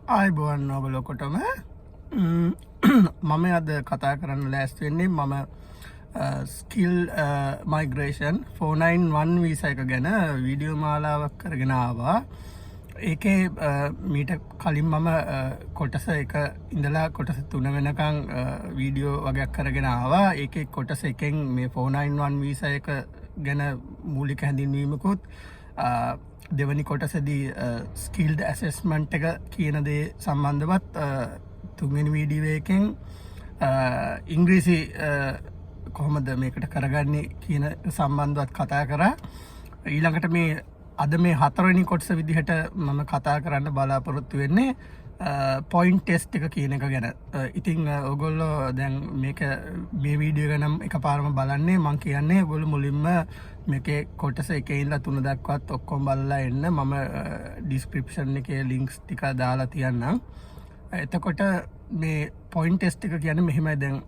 ආයුබෝවන් ඔගොල්ලෝ ඔක්කොටම. මම අද කතා කරන්න ලෑස්ති වෙන්නේ මම ස්කිල් මයිග්‍රේෂන් 491 වීසා එක ගැන වීඩියෝ මාලාවක් කරගෙන ආවා. ඒකේ මීට කලින් මම කොටස 1 ඉඳලා කොටස 3 වෙනකන් වීඩියෝ වගයක් කරගෙන ආවා. ඒකේ කොටස එකෙන් මේ 491 වීසා එක ගැන මූලික හැඳින්වීමකුත්, දෙවනි කොටසදී ස්කිල්ඩ් ඇසෙස්මන්ට් එක කියන දේ සම්බන්ධවත්, තුන්වෙනි වීඩියෝ එකෙන් ඉංග්‍රීසි කොහොමද මේකට කරගන්නේ කියන සම්බන්ධවත් කතා කරා. ඊළඟට මේ අද මේ හතරවෙනි කොටස විදිහට මම කතා කරන්න බලාපොරොත්තු වෙන්නේ පොයින්ට් ටෙස්ට් එක කියන එක ගැන. ඉතින් ඔයගොල්ලෝ දැන් මේක මේ වීඩියෝ එක නම් එකපාරම බලන්නේ. මං කියන්නේ ඔයගොල්ලෝ මුලින්ම මේකේ කොටස 1 ඉඳලා 3 දක්වාත් ඔක්කොම බලලා එන්න. මම ඩිස්ක්‍රිප්ෂන් එකේ ලින්ක්ස් ටික දාලා තියන්නම්. එතකොට මේ පොයින්ට් ටෙස්ට් එක කියන්නේ මෙහෙමයි. දැන්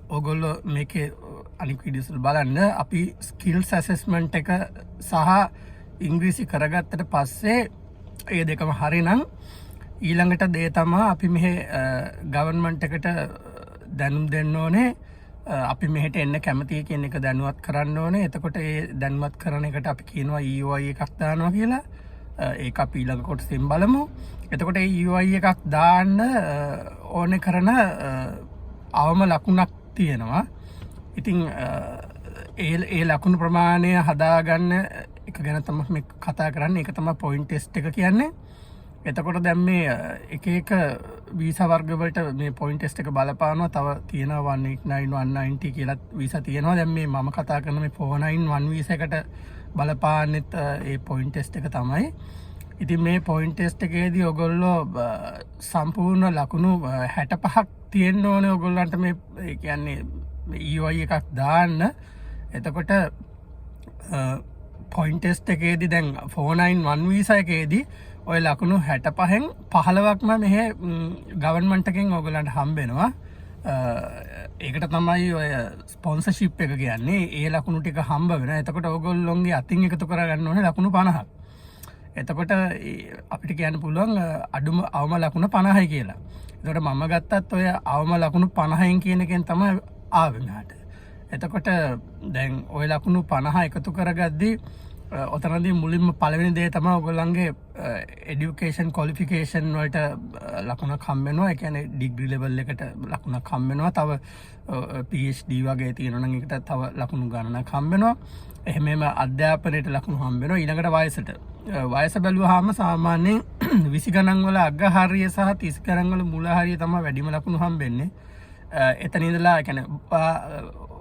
ඔගොල්ලෝ මේකේ අනික් වීඩියෝස් වල බලන්න, අපි ස්කිල්ස් ඇසෙස්මන්ට් එක සහ ඉංග්‍රීසි කරගත්තට පස්සේ ඒ දෙකම හරිනම් ඊළඟට දේ තමා අපි මෙහෙ ගවර්න්මන්ට් එකට දැනුම් දෙන්න ඕනේ, අපි මෙහෙට එන්න කැමතියි කියන එක දැනුවත් කරන්න ඕනේ. එතකොට ඒ දැනුවත් කරන එකට අපි කියනවා EOI එකක් දානවා කියලා. ඒක අපි ඊළඟ කොටසෙන් බලමු. එතකොට ඒ EOI එකක් දාන්න ඕනේ කරන අවම ලකුණක් තියෙනවා. ඉතින් ඒ ඒ ලකුණු ප්‍රමාණය හදාගන්න එක ගැන තමයි මේ කතා කරන්නේ. ඒක තමයි පොයින්ට් ටෙස්ට් එක කියන්නේ. එතකොට දැන් මේ එක එක වීසා වර්ග වලට මේ පොයින්ට් ටෙස්ට් එක බලපානවා. තව තියෙනවා 189, 190 කියලා වීසා තියෙනවා. දැන් මේ මම කතා කරන මේ 491 වීසා එකට බලපාන්නෙත් ඒ පොයින්ට් ටෙස්ට් එක තමයි. ඉතින් මේ පොයින්ට් ටෙස්ට් එකේදී ඔයගොල්ලෝ සම්පූර්ණ ලකුණු 65ක් තියෙන්න ඕනේ ඔයගොල්ලන්ට මේ ඒ කියන්නේ මේ EOI එකක් දාන්න. එතකොට පොයින්ට් ටෙස්ට් එකේදී දැන් 491 වීසා එකේදී ඔය ලකුණු 65න් 15ක්ම මෙහෙ ගවර්න්මන්ට් එකෙන් ඔයගොල්ලන්ට හම්බෙනවා. ඒකට තමයි ඔය ස්පොන්සර්ෂිප් එක කියන්නේ. ඒ ලකුණු ටික හම්බ වෙනවා. එතකොට ඔයගොල්ලොන්ගේ අතින් එකතු කරගන්න ඕනේ ලකුණු 50ක්. එතකොට අපිට කියන්න පුළුවන් අඩුම අවම ලකුණ 50යි කියලා. එතකොට මම ගත්තත් ඔය අවම ලකුණු 50න් කියන එකෙන් තමයි ආවේ මෙහාට. එතකොට දැන් ඔය ලකුණු 50 එකතු කරගද්දී ඔතනදී මුලින්ම පළවෙනි දේ තමයි ඔයගොල්ලන්ගේ එඩියුකේෂන් ක්වොලිෆිකේෂන් වලට ලකුණක් හම්බ වෙනවා. ඒ කියන්නේ ඩිග්‍රී ලෙවල් එකට ලකුණක් හම්බ වෙනවා. තව PhD වගේ තියෙනවා නම් ඒකට තව ලකුණු ගණනක් හම්බ වෙනවා. එහෙම එහෙම අධ්‍යාපනයට ලකුණු හම්බ වෙනවා. ඊළඟට වයසට. වයස බැලුවාම සාමාන්‍යයෙන් 20 ගණන් වල අග හරිය සහ 30 ගණන් වල මුල හරිය තමයි වැඩිම ලකුණු හම්බෙන්නේ. එතන ඉඳලා ඒ කියන්නේ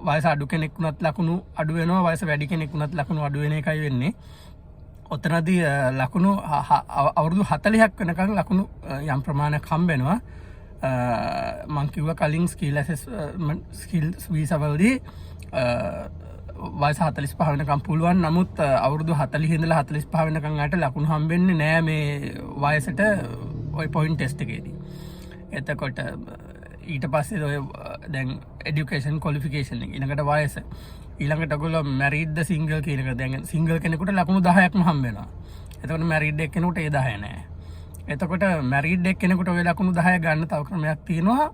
වයස අඩු කෙනෙක් වුණත් ලකුණු අඩු වෙනවා, වයස වැඩි කෙනෙක් වුණත් ලකුණු අඩු වෙන එකයි වෙන්නේ. ඔතනදී ලකුණු අවුරුදු 40ක් වෙනකන් ලකුණු යම් ප්‍රමාණයක් හම්බ වෙනවා. මං කිව්වා කලින් ස්කිල් ඇසෙස්මන්ට් ස්කිල්ස් වීසා වලදී වයස 45 වෙනකන් පුළුවන්. නමුත් අවුරුදු 40 ඉඳලා 45 වෙනකන් අයට ලකුණු හම්බෙන්නේ නෑ මේ වයසට ඔය පොයින්ට් ටෙස්ට් එකේදී. එතකොට ඊට පස්සේ ඔය දැන් එඩියුකේෂන් ක්වොලිෆිකේෂන් එක, ඊළඟට වයස, ඊළඟට ඔයගොල්ලෝ මැරිඩ්ද සිංගල් කියන එක. දැන් සිංගල් කෙනෙකුට ලකුණු 10ක්ම හම්බ වෙනවා. එතකොට මැරිඩ් එක්කෙනෙකුට ඒ 10 නෑ. එතකොට මැරිඩ් එක්කෙනෙකුට ඔය ලකුණු 10 ගන්න තව ක්‍රමයක් තියෙනවා.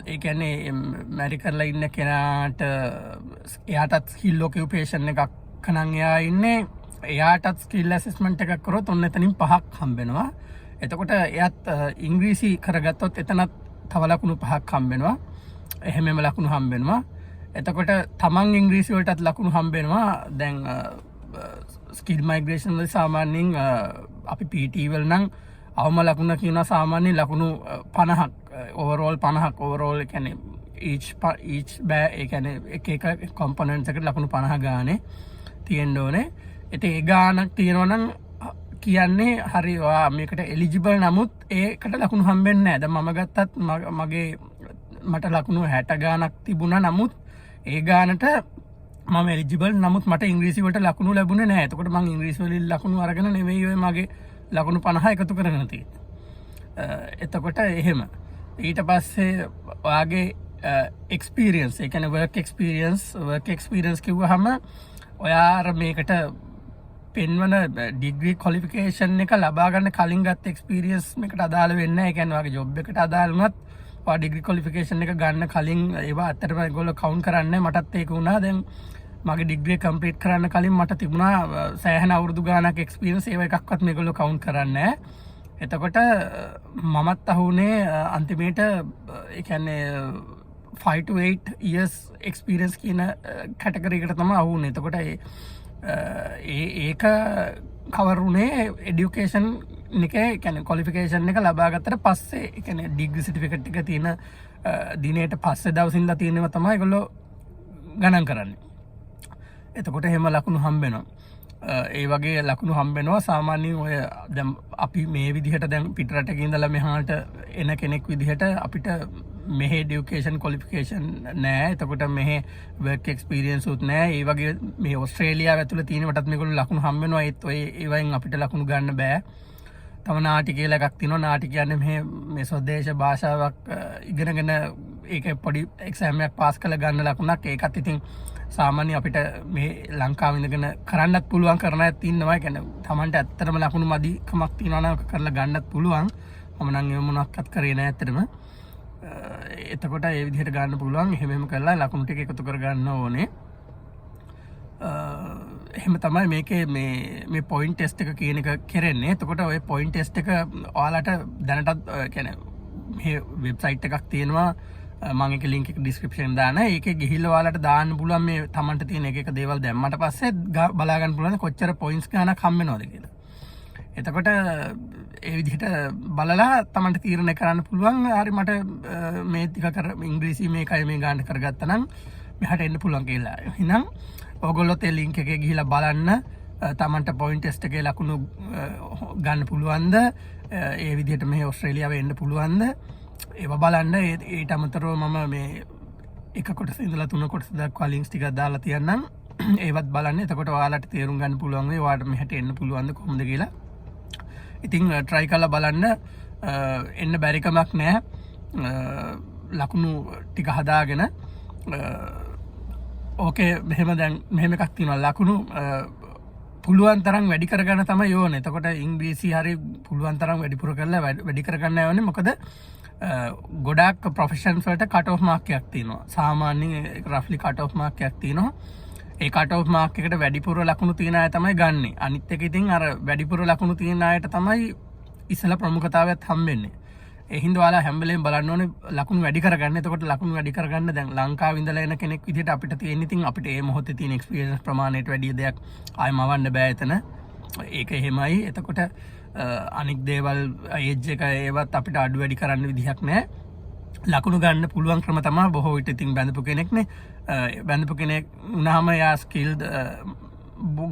ඒ කියන්නේ මැරි කරලා ඉන්න කෙනාට එයාටත් ස්කිල් ඔකියුපේෂන් එකක් නම් එයා ඉන්නේ, එයාටත් ස්කිල් ඇසෙස්මන්ට් එකක් කරොත් ඔන්න එතනින් 5ක් හම්බ වෙනවා. එතකොට එයාත් ඉංග්‍රීසි කරගත්තොත් එතනත් තව ලකුණු 5ක් හම්බ වෙනවා. එහෙම එහෙම ලකුණු හම්බ වෙනවා. එතකොට තමන් ඉංග්‍රීසි වලටත් ලකුණු හම්බ වෙනවා. දැන් ස්කිල් මයිග්‍රේෂන් වල සාමාන්‍යයෙන් අපි PT වල නම් අවම ලකුණ කියනවා සාමාන්‍යයෙන් ලකුණු 50ක්, ඕවරෝල් 50ක්. ඕවරෝල් කියන්නේ ඊච් ඊච් බෑ, ඒ කියන්නේ එක එක කොම්පොනන්ට්ස් එකට ලකුණු 50 ගානේ තියෙන්න ඕනේ. ඉතින් ඒ ගානක් තියෙනවා නම් කියන්නේ හරි ඔයා මේකට එලිජිබල්. නමුත් ඒකට ලකුණු හම්බෙන්නේ නැහැ. දැන් මම ගත්තත් මගේ මට ලකුණු 60 ගානක් තිබුණා. නමුත් ඒ ගානට මම එලිජිබල්. නමුත් මට ඉංග්‍රීසි වලට ලකුණු ලැබුණේ නැහැ. එතකොට මං ඉංග්‍රීසි වලින් ලකුණු අරගෙන නෙවෙයි ඔය මගේ ලකුණු 50 එකතු කරගෙන තියෙන්නේ. එතකොට එහෙම. ඊට පස්සේ ඔයාගේ එක්ස්පීරියන්ස්, ඒ කියන්නේ වර්ක් එක්ස්පීරියන්ස්. වර්ක් එක්ස්පීරියන්ස් කිව්වහම ඔයා අර මේකට පෙන්වන ඩිග්‍රී ක්වොලිෆිකේෂන් එක ලබා ගන්න කලින් ගත්ත එක්ස්පීරියන්ස් එකට අදාළ වෙන්නේ නැහැ. ඒ කියන්නේ ඔයාගේ ජොබ් එකට අදාළ වුණත් ඔයා ඩිග්‍රී ක්වොලිෆිකේෂන් එක ගන්න කලින් ඒවා ඇත්තටම ඒගොල්ලෝ කවුන්ට් කරන්නේ නැහැ. මටත් ඒක වුණා. දැන් මගේ ඩිග්‍රී කම්ප්ලීට් කරන්න කලින් මට තිබුණා සෑහෙන අවුරුදු ගාණක් එක්ස්පීරියන්ස්. ඒවා එකක්වත් මේගොල්ලෝ කවුන්ට් කරන්නේ නැහැ. එතකොට මමත් අහුනේ අන්තිමේට ඒ කියන්නේ 5 to 8 years experience කියන කැටගරි එකට තමයි අහුනේ. එතකොට ඒ ඒ ඒක කවර් වුණේ එඩියුකේෂන් එක, ඒ කියන්නේ ක්වොලිෆිකේෂන් එක ලබා ගත්තට පස්සේ, ඒ කියන්නේ ඩිග්‍රී සර්ටිෆිකේට් එක තියෙන දිනයට පස්සේ දවසින් ඉඳලා තියෙනවා තමයි ඒගොල්ලෝ ගණන් කරන්නේ. එතකොට එහෙම ලකුණු හම්බෙනවා. ඒ වගේ ලකුණු හම්බෙනවා. සාමාන්‍යයෙන් ඔය දැන් අපි මේ විදිහට දැන් පිටරටක ඉඳලා මෙහාට එන කෙනෙක් විදිහට අපිට මෙහෙ එඩියුකේෂන් ක්වොලිෆිකේෂන් නෑ. එතකොට මෙහෙ වර්ක් එක්ස්පීරියන්ස් උත් නෑ. ඒ වගේ මේ ඕස්ට්‍රේලියාව ඇතුළේ තියෙනවටත් මේගොල්ලෝ ලකුණු හම්බ වෙනවා. ඒත් ඔය ඒවයින් අපිට ලකුණු ගන්න බෑ. තව නාටි කියලා එකක් තියෙනවා. නාටි කියන්නේ මෙහෙ මේ ස්වදේශ භාෂාවක් ඉගෙනගෙන ඒක පොඩි එක්සෑම් එකක් පාස් කරලා ගන්න ලකුණක්. ඒකත් ඉතින් සාමාන්‍ය අපිට මේ ලංකාවේ ඉඳගෙන කරන්නත් පුළුවන්, කරන අයත් ඉන්නවා. ඒ කියන්නේ තමන්ට ඇත්තටම ලකුණු මදි කමක් තියෙනවා නම් කරලා ගන්නත් පුළුවන්. මම නම් ඒව මොනක්වත් කරේ නෑ ඇත්තටම. එතකොට ඒ විදිහට ගන්න පුළුවන්. එහෙම එහෙම කරලා ලකුණු ටික එකතු කරගන්න ඕනේ. එහෙම තමයි මේකේ මේ මේ පොයින්ට් ටෙස්ට් එක කියන එක කෙරෙන්නේ. එතකොට ඔය පොයින්ට් ටෙස්ට් එක ඔයාලට දැනටත් කියන්නේ මේ වෙබ්සයිට් එකක් තියෙනවා. මම ඒකේ ලින්ක් එක ඩිස්ක්‍රිප්ෂන් දාන. ඒකේ ගිහිල්ලා ඔයාලට දාන්න පුළුවන් මේ තමන්ට තියෙන එක එක දේවල් දැම්මට පස්සේ බලා ගන්න පුළුවන් කොච්චර පොයින්ට්ස් ගානක් හම්බ වෙනවද කියලා. එතකොට ඒ විදිහට බලලා තමන්ට තීරණය කරන්න පුළුවන්, හරි මට මේ ටික කර ඉංග්‍රීසි මේකයි මේ ගානට කරගත්තා නම් මෙහාට එන්න පුළුවන් කියලා. එහෙනම් ඔයගොල්ලොත් ඒ ලින්ක් එකේ ගිහිල්ලා බලන්න තමන්ට පොයින්ට් ටෙස්ට් එකේ ලකුණු ගන්න පුළුවන්ද, ඒ විදිහට මෙහි ඕස්ට්‍රේලියාවේ එන්න පුළුවන්ද, ඒවා බලන්න. ඊට අමතරව මම මේ එක කොටස ඉඳලා තුන කොටස දක්වා ලින්ක්ස් ටිකක් දාලා තියන්නම්. ඒවත් බලන්න. එතකොට ඔයාලට තේරුම් ගන්න පුළුවන් වෙයි ඔයාලට මෙහෙට එන්න පුළුවන්ද කොහොමද කියලා. ඉතින් ට්‍රයි කරලා බලන්න. එන්න බැරි කමක් නෑ. ලකුණු ටික හදාගෙන ඕකේ මෙහෙම දැන් මෙහෙම එකක් තියෙනවා. ලකුණු පුළුවන් තරම් වැඩි කරගන්න තමයි ඕනේ. එතකොට ඉංග්‍රීසි හරි පුළුවන් තරම් වැඩිපුර කරලා වැඩි කරගන්න ඕනේ. මොකද ගොඩාක් ප්‍රොෆෙෂන්ස් වලට කට් ඔෆ් මාක් එකක් තියෙනවා. සාමාන්‍යයෙන් ඒක රෆ්ලි කට් ඔෆ් මාක් එකක් තියෙනවා. ඒ කට් ඔෆ් මාක් එකට වැඩිපුර ලකුණු තියෙන අය තමයි ගන්නෙ. අනිත් එක ඉතින් අර වැඩිපුර ලකුණු තියෙන අයට තමයි ඉස්සලා ප්‍රමුඛතාවයත් හම්බෙන්නේ. ඒ හින්දා ඔයාලා හැම වෙලේම බලන්න ඕනේ ලකුණු වැඩි කරගන්න. එතකොට ලකුණු වැඩි කරගන්න දැන් ලංකාවේ ඉඳලා එන කෙනෙක් විදිහට අපිට තියෙන ඉතින් අපිට ඒ මොහොතේ තියෙන එක්ස්පීරියන්ස් ප්‍රමාණයට වැඩිය දෙයක් ආයෙ මවන්න බෑ එතන. ඒක එහෙමයි. එතකොට අනික් දේවල් ඒජ් එක ඒවත් අපිට අඩු වැඩි කරන්න විදිහක් නෑ. ලකුණු ගන්න පුළුවන් ක්‍රම තමයි බොහෝ විට ඉතින් බැඳපු කෙනෙක්නේ. බැඳපු කෙනෙක් වුණාම එයා ස්කිල්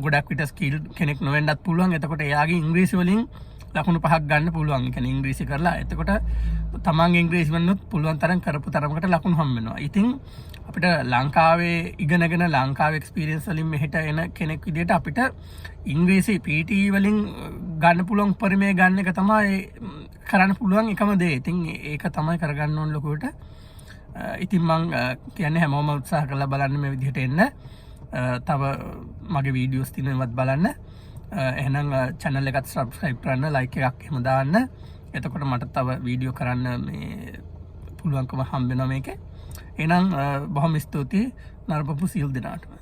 ගොඩක් විට ස්කිල් කෙනෙක් නොවෙන්නත් පුළුවන්. එතකොට එයාගේ ඉංග්‍රීසි වලින් ලකුණු පහක් ගන්න පුළුවන්. ඒ කියන්නේ ඉංග්‍රීසි කරලා එතකොට තමන්ගේ ඉංග්‍රීසි වලිනුත් පුළුවන් තරම් කරපු තරමකට ලකුණු හම්බ වෙනවා. ඉතින් අපිට ලංකාවේ ඉගෙනගෙන ලංකාවේ එක්ස්පීරියන්ස් වලින් මෙහෙට එන කෙනෙක් විදිහට අපිට ඉංග්‍රීසි PTE වලින් ගන්න පුළුවන් උපරිමය ගන්න එක තමයි කරන්න පුළුවන් එකම දේ. ඉතින් ඒක තමයි කරගන්න ඕන ලොකුවට. ඉතින් මං කියන්නේ හැමෝම උත්සාහ කරලා බලන්න මේ විදිහට එන්න. තව මගේ වීඩියෝස් තියෙනවත් බලන්න. එහෙනම් චැනල් එකත් සබ්ස්ක්‍රයිබ් කරන්න, ලයික් එකක් එහෙම දාන්න. එතකොට මට තව වීඩියෝ කරන්න මේ පුළුවන්කම හම්බ වෙනවා මේකේ. එහෙනම් බොහොම ස්තුතියි නරඹපු සියලු දෙනාටම.